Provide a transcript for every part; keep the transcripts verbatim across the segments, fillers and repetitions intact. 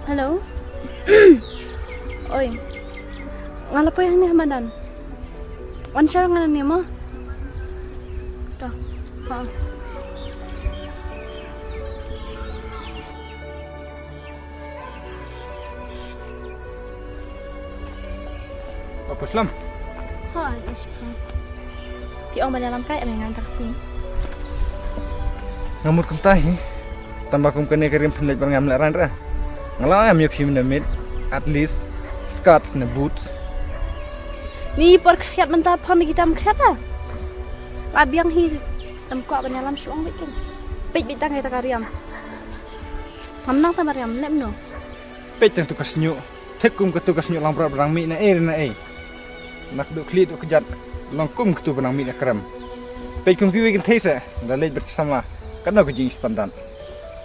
Hello. Oi. Nga la poi hangne ha madan. Wan sha nga nangne mo. To. Ha. Ba pus lem. Ha, ish pha. Phi ong ban ïalam kai, ame ngan taksi. Nga mut kumta hi. Tang ba kum kane ka riam phin leit bad nga, ym lehraiñ re. Nga la ong ïa phi mynne miet. At least skirts ne boots. Ni por khriat mynta, por ni kita ym khriat la. La biang hi. Tam kwah ban ïalam shuh ong beit ken. Peit beit tang ïa kata ka riam. Ngam nang tang ba riam, leh mano. Peit tang tu ka shñiuh. Thik kum katu ka shñiuh langbrot ba dang mih na ei re na ei. Na kduh khlieh duh kjat. Long kum katu ba dang mih na krem. Peit kum kiwei kynthei se. Da leit bad ki samla. Katno ka jingstandard.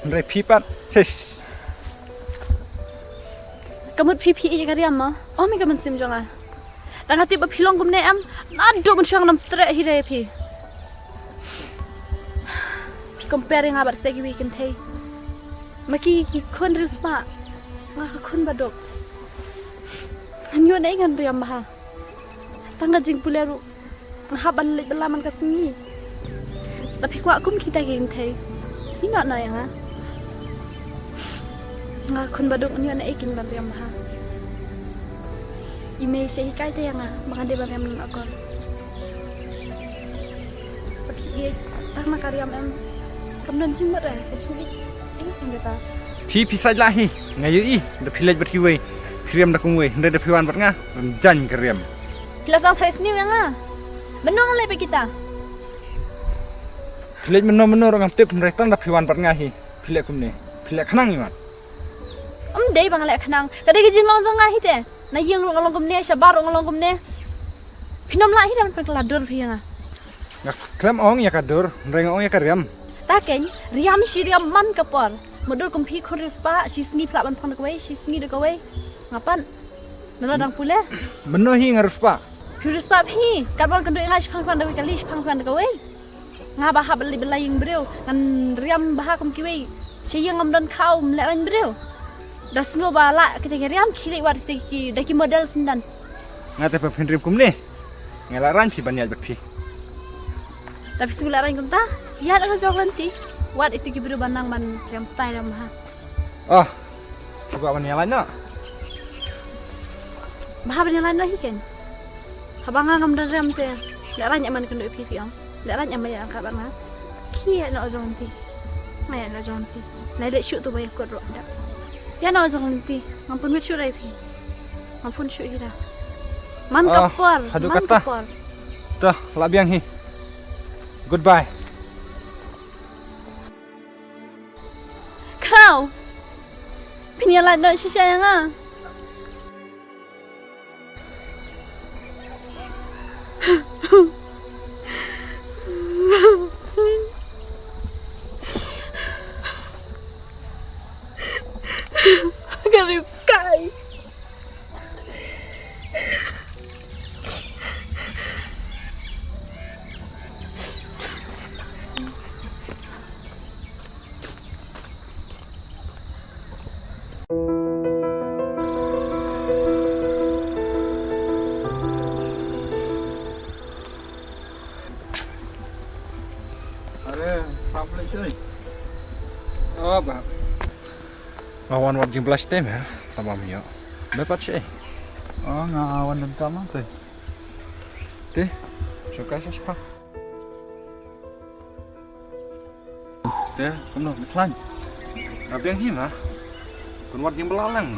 Hynrei phi pat. His. Ka mut phi phi ïa ka riam mo. Oh, me ka mynsiem jong nga. Tang nga tip ba phi long kumne em. Naduh mynshuwa ngam treh hi re phi. Phi compare ïa nga bad kita kiwei kynthei. Ma ki ki khun riewspah. Nga ka khun baduk. Ngan ïoh naei ngan riam bha. Tang ka jingpule ruh. Nga hap ban leit bylla man ka sngi. Lada phi kwah kum kita ki kynthei. Phi noh noh ïa nga. Nga khun baduk, ngan ïoh naei kin ban riam bha. I mei sha hikai te ïa nga ba ngan dei ban riam nang akor. Ba phi ïeit tang na ka riam em. Kam don jingmut re ka jingïeit. Ïeit ïeit kata. Phi phi sait lah hi. Nga ïohi da phi leit bad kiwei. Phi riam da kumwei. Hynrei da phi wan bad nga, rynjang ka riam. Phi la sngewthuh sniew ïa nga. Mynno nga leh bad kita? Phi leit mynno mynno ruh ngam tip, hynrei tang da phi wan bad nga hi. Phi leh kumne. Phi leh khnang imat. Ym dei ba nga leh khnang. Ka dei ka jinglong jong nga hi te. Na ïing ruh nga long kumne, shabar ruh nga long kumne. Phin ym lah hi da ban pynkylla dur phi ïa nga. Nga khlem ong ïa ka dur, hynrei nga ong ïa ka riam. Ta keiñ, riam shi riam man ka por. Mutdur kum phi khun riewspah, shi sngi phi lah ban phong da kawei, shi sngi da kawei. Nga pat. Nala dang pule. Mynno hi nga riewspah? Phi riewspah phi. Katba wan kynduh ïa nga, shipang phi wan da kawei, kali shipang phi wan da kawei. Nga ba hap leit bylla ïing briew, ngan riam bha kum kiwei. Sha ïing ngam don khaw, ym lehraiñ briew. Da sngew ba lah kita ki riam, khie leit wad kita ki, da ki model syndon. Nga te ba phin riam kumne. Nga lehraiñ phi ban ïaid bad phi. Da phi sngew lehraiñ kumta, ïaid la ka jong lynti. Wad ïa ki briew ba nang ban riam style riam bha. Oh, phi kwah ban ïalaiñ noh? Bha ban ïalaiñ noh hi keiñ. Haba nga ngam don riam te, lehraiñ em ban kynduh ïa phi, phi ong. Lehraiñ em ban ïaid ryngkat bad nga. Khie ïaid noh jong lynti. Nga ïaid noh jong lynti. Nai leit shuh tu ba ïakut ruh da. Ïaid noh jong lynti. Ngam pynmut shuh da ïa phi. Ngam pynmut shuh hi da. Man ka por, man ka por. To, la biang hi. Goodbye. Khraw. Phin ïalaiñ noh shisha ïa nga. Ka rip kai. Are, salam alaikum. Oh, ba. Nga wan wad jingbylla stem, eh. Tang ba ym ïoh. Ba pat shi. Oh, nga wan dang tama te. Te, shuka sha shpa. Te, kumno, me khlaiñ? Nga biang hi ma. Kun wad jingbylla lang.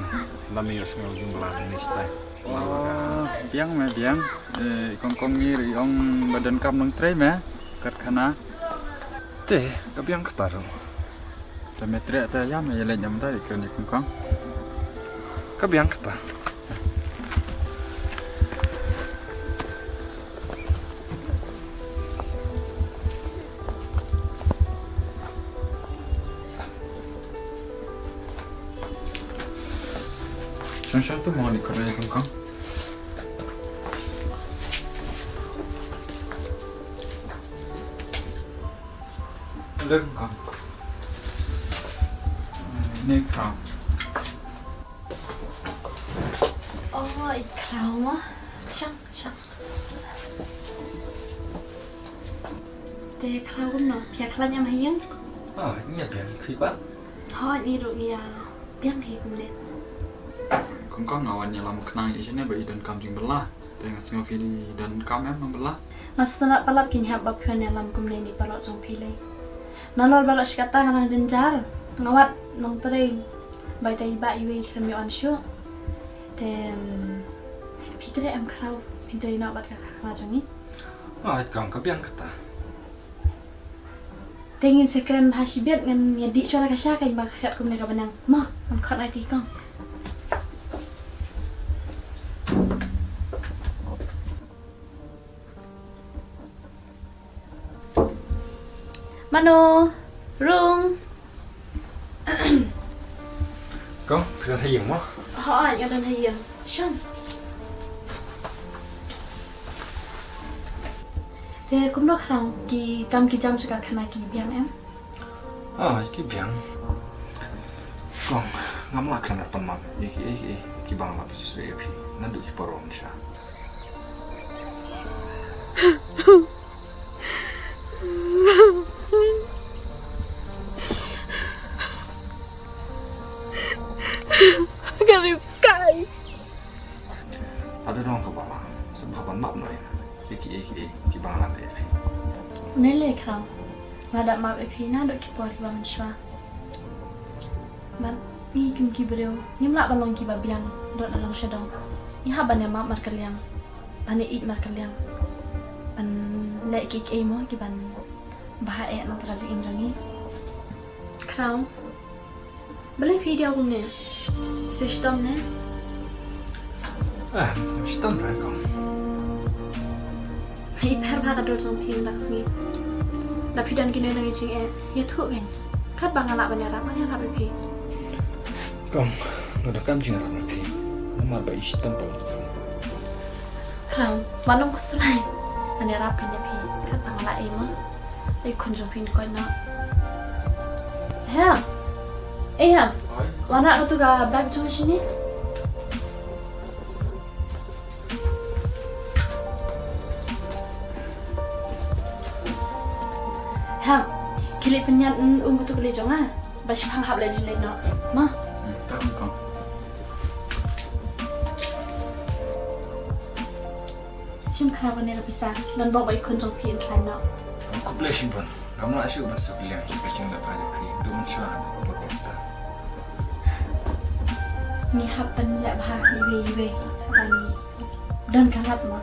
Lam ïoh sngew jingbylla ni stai. Oh, biang me biang. Eh, i kong kong ngir i ong ba donkam nongtrei me. Kat khana. Te, ka biang kata ruh. Te me treh te ïa me ïa leit ïa me da i kren i kong kong. Ka biang kata. Shong shong tu mo ni kren i kong kong. Lengkong. Nengkong. Oh, i Khraw ma. Shong, shong. Te Khraw kumno? Phi ïa khlaiñ em ha ïing? Ah, ngi ïa biang, phi pat? Hooid, ngi ruh ngi ïa biang hi kumne. Kong, kong, nga wan ïalam khnang ïa shane ba i donkam jingbylla. Te nga sngew phi donkam em nongbylla. Nga sngewtynnat palat kein hep ba phi wan ïalam kumne na i paralok jong phi lei. Nalor ba la shikata nga nang jynjar, nga wad nongtrei. Bai te i bah iwei i khlem ïoh wan shuh. Te, mm, phi treh em Khraw, phin trei noh bad ka khana jong ngi? Hooid kong, ka biang kata. Te ngin sa kren bha shibit, ngan ïa dih shuwa la ka sha, ka ïing ba ka khet kumne kaba nang. Mo, ngan khot ai ti kong. Mano, Rung. Kong, phi don ha ïing mo? Hooid, nga don ha ïing. Shong. Te kumno Khraw, ki kam ki jam sha ka khana ki biang em? Ah, ki biang. Kong, ngam lah kren pan map ïa ki, ïa ki, ïa ki bang lap shisha ïa phi. Naduh ki paralok sha. Ka rip kai. Ado dong ka bala, sum haban map noi. Ki, ki, ki, ki bang lap ïa phi. Ne le Khraw. Nga da map ïa phi naduh ki por kiba mynshuwa. Bad ngi kum ki briew ngim lah ban long kiba biang, dot na long sha dong. Ngi hap ban ïa map markylliang, ban ïa ïeit markylliang, ban leh kiei kiei mo kiban bha eh na ka jingim jong ngi. Khraw. Balei phi diaw kumne? Phi shitom ne? Ah, shitom re kong. I pher bha ka dur jong phi mynta ka sngi. Da phi don kine nang i jingeh, ïathuh kein. Katba nga lah ban ïarap, ngan ïarap ïa phi. Kong, nga donkam jingïarap na phi. Namar ba i shitom palat. Khraw, wat long khuslai. Ngan ïarap kein ïa phi. Katba nga lah ei mo. Ei khun jong phi koit noh. Hem. Ei Hem. Wan rah katu ka bag jong shini. Hem. Khie leit pynïaid um katu ka lei jong nga. Ba shipang hap leit jin leit noh. Ma. Hmm, ta kong. Shim Khraw kane ka pisa, don bok ba i khun jong phi yn khlaiñ noh. Khublei shibun. Ngam lah shuh ban suk liang ïa ka jingleh bha jong phi. Duh mynshuwa haduh ka por mynta. Ngi hap ban leh bha iwei iwei. Ban don ka lad mo.